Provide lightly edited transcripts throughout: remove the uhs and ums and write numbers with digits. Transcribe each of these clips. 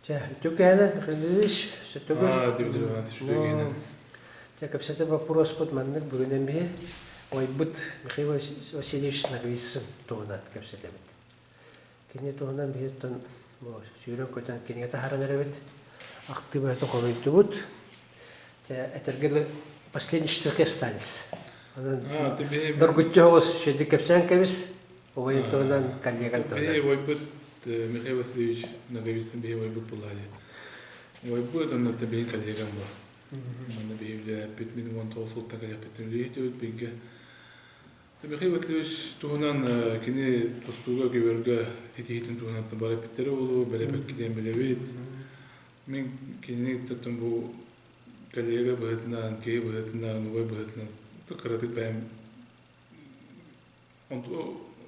Чэ, үтүө кэһэнэ, Михаил Ильич, сөтөгүл. Аа, Дмитрий Иванович, үтүө кэһэнэ. Чэ, кэпсэтэ боппуруоспут маннык бүгүн эмиэ ойбут Михаил Васильевич Ноговицын туһунан кэпсэтэбит. Кини туһунан биһиттэн сүүрэн-көтөн кинигэ таһааран эрэбит. Ахтыы бөһөтө хомуйдубут. Чэ, этэргэ последний штрихи остались. Онон доргуччу оҕус шөйдүк кэпсээн кэбис. Убайын туһунан, коллеган туһунан. Биһи убайбыт Михаил Васильевич Ноговицын биһи убайбыт булаайы. Убайбыт онно биһи коллегам был. Манна биһи үлэлээппит мин 19 сылтан кэлэппиттэн үлэлиитибит бииргэ. Михаил Васильевич туһунан кини тустууга көбөргө ситиһиитин туһунан бары эппиттэрэ буолуо, бэлэпэкки диэн билэбит. Мин кинини тоттон бу коллега быһыытынан, киһи быһыытынан, убай быһыытынан кыратык бэйэм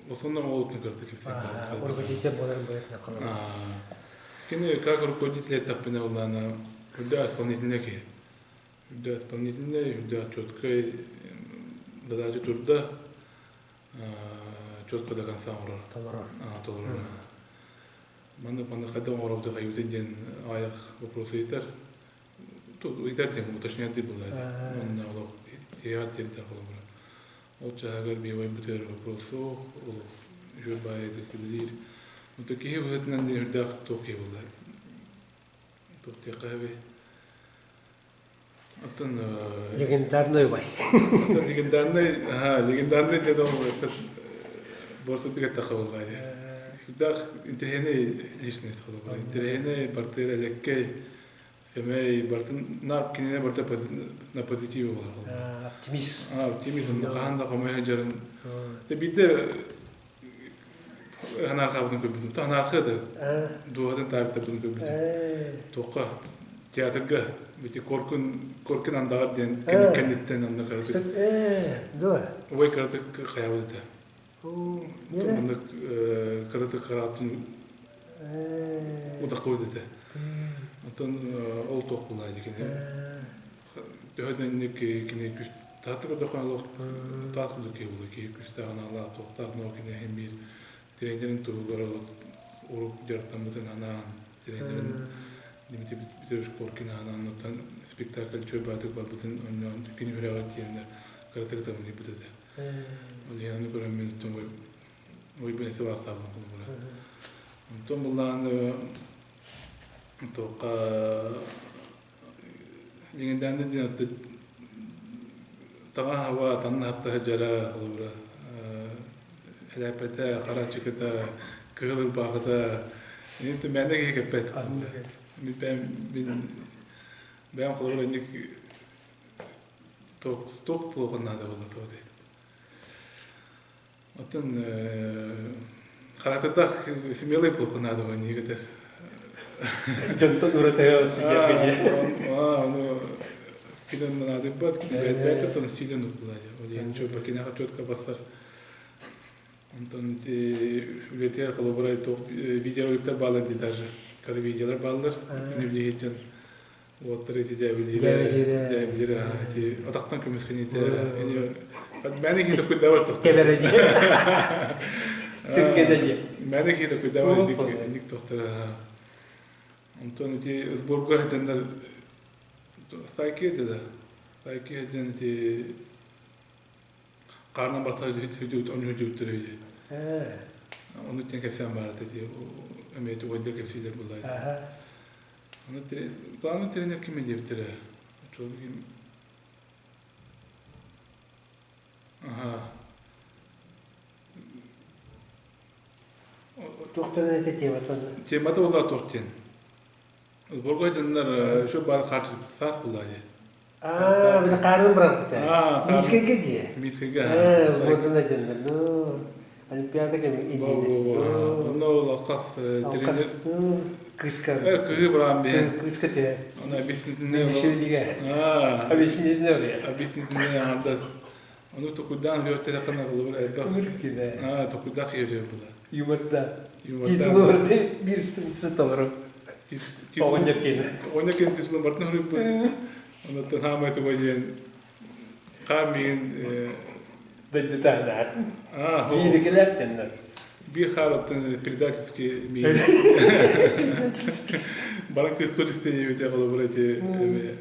Основном олутун кыртык кэпсээн Руководитель буоларын быһыытынан холобур. Кини как руководитель эттэхпинэ улаана үрдээх исполнительнай киһи. Үрдээх исполнительнай, үрдээх четкай задача турда, четко до конца оҥорор. Толорор. Толорор. Маннык маннык хайдах оҥоробут хайыбыты диэн аайах вопрос ыйытар. Ыйытар диэн уточнять диир буолла. Онно олох тиһэҕэр тиэрдэр холобура. Ол чааһыгар биэбэйбитигэр вопрос суох, олох үчүгэй баайытык үлэлиир. Онтон киһи быһыытынан диэн үрдээх туох киһи буолла? Туох диэххэ сөбүй? Оттон Легендарный убай. Оттон легендарный, аха, легендарный диэн ол борсутук эттэххэ буолла дии. Үрдээх интэриэһинэй личность холобура. Интэриэһинэй, бартыыр элэккэй, Сэмэй барытын наар кинини барыта на позитиве буолар. Оптимист. Оптимист онно хаһан да хомойо сылдьарын. Биирдэ ханаархаабытын көрбүтүм. Ханаархыа да дууһатын таарыттарбытын көрбүтүм. Туохха театрга бити Коркун Коркин андаҕар диэн кэнниттэн онно кыратык Дуо? Убай кыратык хайаабыт этэ. Маннык кыратык хараатын утахпыт этэ. Оттон ол туох булаа кини төһө да инник кини күс таатыр көрдөххө олох таат курдук киһи буолар киһи күстээх анаалаах туохтаах но кини иһин биир тренерин туһугар урук дьарыктаммытын анаан тренерин Дмитрий Петрович Коркин анаан оттон спектакль чой баатык барбытын онньоон кини үрэҕэр тиийэннэр кыратык ытамньыйбыт этэ. Ол иһин ону көрөн мин оттон ой бэйэтэ баастаабын холобура. Онтон былаан туохха легендарный диэн отто таҥа хаба танна хаптаһа дьара холобура элээппэтэ хара чыкыта кыһыл ырбаахыта ини мээнэ киһи кэппэт мин бэйэм мин бэйэм холобура инник Туох буолуон наада буолла туотай? Оттон харатырдаах смелый буолуон наада буолла ньиэгэтэр. Дьонтон уратыга сидьэргэ Ону кини наадыйбат, кини бэйэт оттон силен укулаа. Ол иһин чуоппа киниэхэ четко бассар. Онтон ити үлэтигэр холобура туох видеороликтар бааллар дии даже. Когда видеолар бааллар, кини билиһиттэн Уоттар ити дьээбилиирэ, дьээбилиирэ ити атахтан көмүскэниитэ мээнэ киһи токуйдаабат тохтор. Кэбэрэ дии. Түргэнэ дии. Мээнэ киһи токуйдаабат инник тохтор. Онтон ити сборга хэтэннэр стайки этэ да. Стайки хэтэн ити хаарынан барса ону хүдүбүттэр үһү. Ону тен кэпсээн баар ити эмиэ тугайдар кэпсиилэр буллаа. Аны главный тренер ким диэбиттэрэ? Оччолорго Аха. Туохтан этэ темата? Темата буолла туох диэн. Сборга дьоннор еще баар харчы саас буолла дии. Аа, били хаарын бырахпыта. Мискеге дии. Мискеге. Сбордана дьоннор. Ну, Олимпиада кэми иннинэ. Онно ол алқас тренер Кыыска. Кыһы быраан биһэн. Кыыска те. Оны объяснительный. Дешевлиге. Объяснительный ория. Объяснительный аңардас. Ону токуйдаан үөттэрэ кылыбыр элбэх. Үркүнэ. Аа, токуйдаах иһэр була. Юморда. Титулу барты бир страница толору. Оҕонньор киэнэ. Оҕонньор киэнэ титулу бартын хоруйбут. Онуттан хаамай туга диэн хаар миигин Дойдутаанаа. Бииригилэр теннер. Биир хаалаттан предательский миин. Баран кыыс көрүстэ диэбитэ холобура ити эме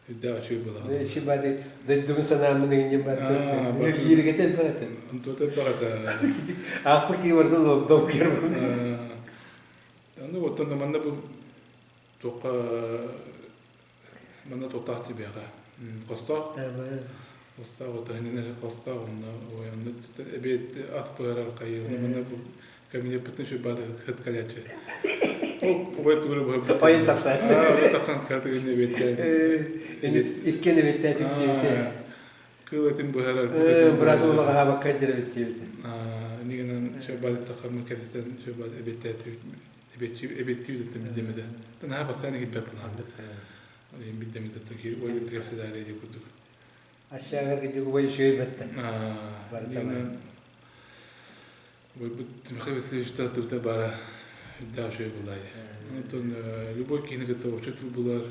үрдээх үчүгэй буолаҕын. Иши бары дойдубун санаамын иҥним бар. Бииргэтэ элбэх этэ. Онтуота элбэх этэ. Аахпыт киһи барытын долгуйар. Аны оттон манна бу туохха манна туохтаах тибиэхэ хостоох хостоох отоһунан эрэ хостоох онно онно эбиэт ас буһарар хайыы манна бу кабинеппытын шыбааты хыт калячы убай тугура буһарбыт Ойын тахсан тахсан картыгын эбиэттээн иккен эбиэттээтик диэбите кыыл этин буһарар брат улаҕаһаабакка дьэрэбит диэбите инигинэн шыбааты тахаммы кэситен шыбаат эбиэттээтибит эбиэттиибит этим бидемеде наһаа бастаан киирбэт булаан бидемеде ойгут кэпсэтээри дии курдук Ашшаагар кидьугубай үчүгэй бэтте. Бойбут Михаил Васильевич тырта бара үрдээх үчүгэй булай. Онтон любой киһини кытта учитель булар.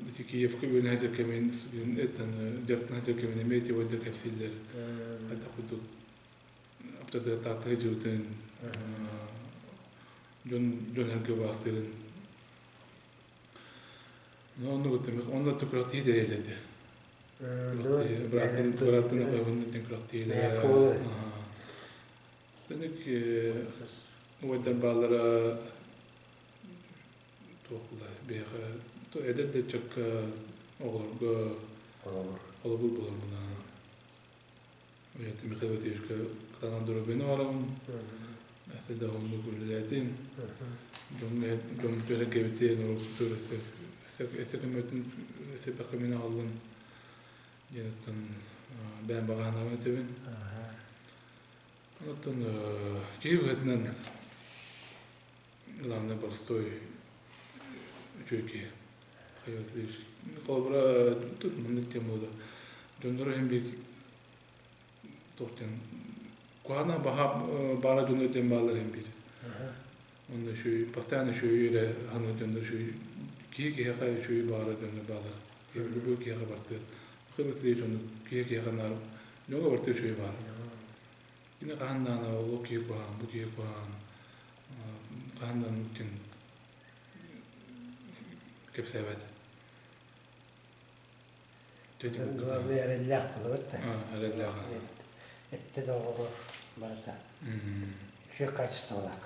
Ити Киевка үөнэ дьэркэмин этэн дьартына дьэркэмин эмиэ ити ойда кэпсииллэр. Хайдах курдук аптарытааттаһы дьыбытын дьон дьон эргэ баастыырын онно онно күрэхтии тэрийэллэрде бырааттын бырааттын ойгуннутин күрэхтиилэрэ Тэнник убайдар бааллара туох булай биһиэхэ эдэр да ыччакка оҕолорго холобур буолар мына Михаил Васильевичка кытаанах доруобуйаны баҕарабын. Өссө да уһуннук үлэлээтин. Дьоҥҥо дьон түһэргэбитин, норуоппутугар өссө өссө көмөтүн өссө элбэх көмөнү аҕаллын диэн оттон бэйэм баҕа санаабын этэбин. Оттон киһи быһыытынан главное простой үчүгэй киһи. Михаил Васильевич холобура тут маннык тема буолла. Дьонноро иһин биир туох диэн куһаҕана баһа баара дьоно диэн бааллар иһин биир. Онно үчүгэй постоянно үчүгэй эрэ саныыр дьоннор үчүгэй киһи киһиэхэ үчүгэй баара дьоннор бааллар. Любой киһиэхэ бартыыр. Михаил Васильевич оннук киһи киһиэхэ наар дьоҥҥо барыта үчүгэй баар. Кини хаһан даҕаны ол киһи куһаҕан, бу киһи куһаҕан хаһан даҕаны диэн кэпсээбэт. Главное эрэллээх буолабыт да. Эрэллээх. Эттэ да оҕолор барыта. Үчүгэй качестволаах.